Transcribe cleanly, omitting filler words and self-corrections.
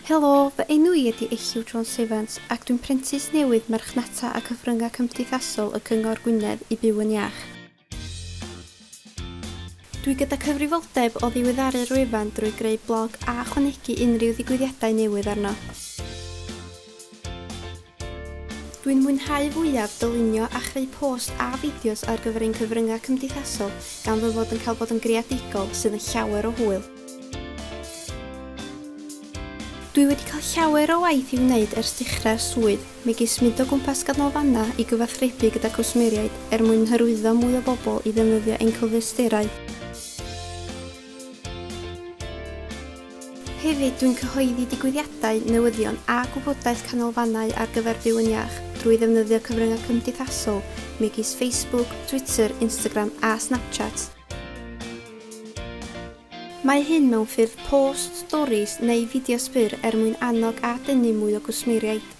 Helo, fy enw i ydy Elliw Jones Evans ac dwi'n prentis newydd Marchnata a Cyfryngau Cymdeithasol y Cyngor Gwynedd i Byw yn Iach. Dwi gyda cyfrifoldeb o ddiweddaru'r wefan drwy greu blog a ychwanegu unrhyw ddigwyddiadau newydd arno. Dwi'n mwynhau fwyaf dylunio a chreu post a fideos ar gyfer ein cyfryngau cymdeithasol gan fy mod yn cael bod yn greadigol, sydd yn llawer o hwyl. Dwi wedi cael llawer o waith i'w wneud ers dechrau'r swydd, megis mynd o gwmpas ganolfannau i gyfathrebu gyda cwsmeriaid er mwyn hyrwyddo mwy o bobl i ddefnyddio ein cyfleusterau. Hefyd, dwi'n cyhoeddi digwyddiadau, newyddion a gwybodaeth canolfannau ar gyfer Byw yn Iach drwy ddefnyddio cyfryngau cymdeithasol megis Facebook, Twitter, Instagram a Snapchat. Mae hyn mewn ffurf post, storis neu fideos byr er mwyn annog a denu mwy o gwsmeriaid.